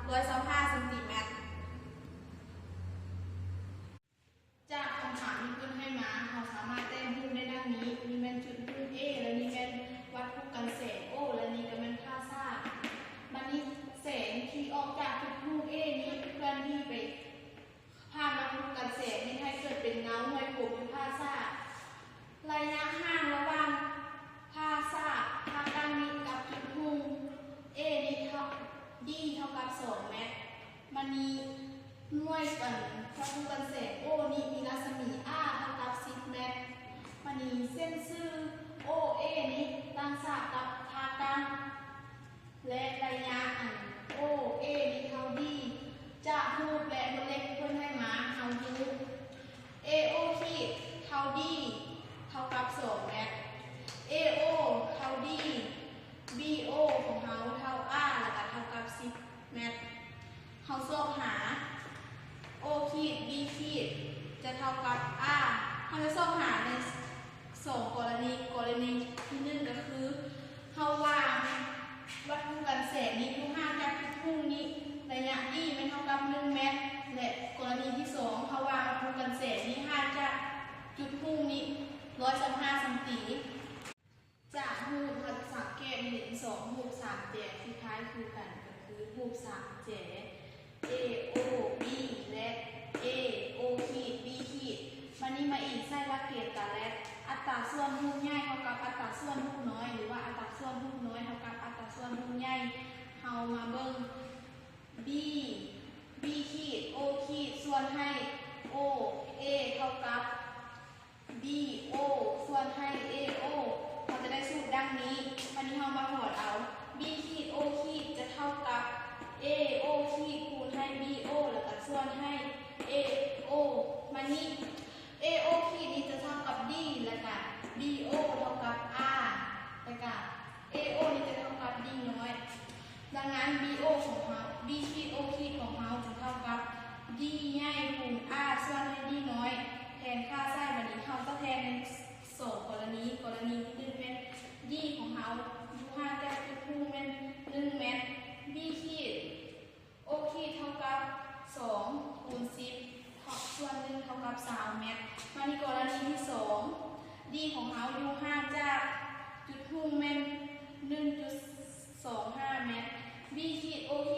ຮ້ອຍຊາວຫ້າຊັງຕີແມັດ. ຈາກຄຳຖາມທີ່ເພິ່ນໃຫ້ມາ, ເຮົາສາມາດແຕ້ມຮູບໄດ້ດັ່ງນີ້, ນີ້ແມ່ນຈຸດຮູບ A ແລະ ນີ້ແມ່ນວັດຖຸກັນແສງ O ແລະ ນີ້ກໍແມ່ນພາສາ. ບັດນີ້ແສງທີ່ອອກຈາກຈຸດຮູບ A ນີ້ເຄື່ອນທີ່ໄປຜ່ານວັດຖຸກັນແສງ ເຮັດໃຫ້ເກີດເປັນເງົາຫ້ອຍໂກມຢູ່ພາສາ. ໄລຍະຫ່າງລະຫວ່າງພາສາພາກກາງນີ້ກັບຈຸດຮຸ່ງ A ນີ້ເທົ່າ D ເທົ່າກັບສອງແມັດ. ບາດນີ້ໜ່ວຍກັນ ວັດຖຸກັນແສງ O ນີ້ມີລັດສະໝີ R ເທົ່າກັບສິບແມັດ. ບາດນີ້ເສັ້ນຊື່ OA ນີ້ຕັ້ງສາກັບພາກກາງ ແລະ ໄລຍະອັນ OA ນີ້ເທົ່າ D. ຈາກຮູບ ແລະ ບົດເລກທີ່ເພິ່ນໃຫ້ມາ ເຮົາຮູ້ AO ຂີດເທົ່າ D ເທົ່າກັບສອງແມັດ, AO ເທົ່າ D, BO ຂອງເຮົາເທົ່າ R ແລ້ວກໍເທົ່າກັບສິບແມັດ. ເຮົາຊອກຫາ O ຂີດ B ຂີດຈະເທົ່າກັບ R. ເຮົາຈະຊອກຫາໃນສອງກໍລະນີ, ກໍລະນີທີໜຶ່ງກໍຄື ເຮົາວາງວັດຖຸກັນແສງນີ້ຢູ່ຫ່າງຈາກຈຸດຮຸ່ງນີ້ ໄລຍະ D ແມ່ນເທົ່າກັບໜຶ່ງແມັດ ແລະ ກໍລະນີທີສອງ ເຮົາວາງວັດຖຸກັນແສງນີ້ຫ່າງຈາກຈຸດຮຸ່ງນີ້ຮ້ອຍຊາວຫ້າຊັງຕີ. ຈາກຮູບເຮົາຈະສັງເກດເຫັນສອງຮູບສາມແຈທີ່ຄ້າຍຄືກັນ ກໍຄືຮູບສາມແຈ AOB ແລະ AO ຂີດ B ຂີດ. ບາດນີ້ມາອີງໃສ່ຫຼັກເກນຕາແລັດ ອັດຕາສ່ວນຮູບໃຫຍ່ເທົ່າກັບອັດຕາສ່ວນຮູບນ້ອຍ ຫຼືວ່າອັດຕາສ່ວນຮູບນ້ອຍເທົ່າກັບອັດຕາສ່ວນຮູບໃຫຍ່. ເຮົາມາເບິ່ງ B, B ຂີດ O ຂີດ ສ່ວນໃຫ້ O, A ເທົ່າກັບ BO ສ່ວນໃຫ້ AO. ເຮົາຈະໄດ້ສູດດັ່ງນີ້. ບາດນີ້ເຮົາມາຖອນເອົາ B ຂີດ O ຂີດຈະເທົ່າກັບ AO ຂີດ ຄູນໃຫ້ BO ແລ້ວກະສ່ວນໃຫ້ AO. ບາດນີ້ AO ຂີດນີ້ຈະເທົ່າກັບ D ແລ້ວກະ BO ເທົ່າກັບ R ແລ້ວກະ AO ນີ້ຈະເທົ່າກັບ D ນ້ອຍ. ດັ່ງນັ້ນ BO ຂອງເຮົາ B ຂີດ O ຂີດຂອງເຮົາຈະເທົ່າກັບ D ໃຫຍ່ຄູນ R ສ່ວນໃຫ້ D ນ້ອຍ. ແທນຄ່າໃສ່. ບາດນີ້ເຮົາຈະແທນໃນສອງກໍລະນີ. ກໍລະນີທີໜຶ່ງແມ່ນ D ຂອງເຮົາຢູ່ຫ່າງຈາກຈຸດຮຸ່ງແມ່ນໜຶ່ງແມັດ, B ຂີດ O ຂີດເທົ່າກັບສອງຄູນສິບ ສ່ວນໜຶ່ງເທົ່າກັບຊາວແມັດ. ມານີ້ກໍລະນີທີສອງ D ຂອງເຮົາຢູ່ຫ່າງຈາກຈຸດຮຸ່ງແມ່ນໜຶ່ງຈຸດສອງຫ້າແມັດ, B ຂີດ O ຂີ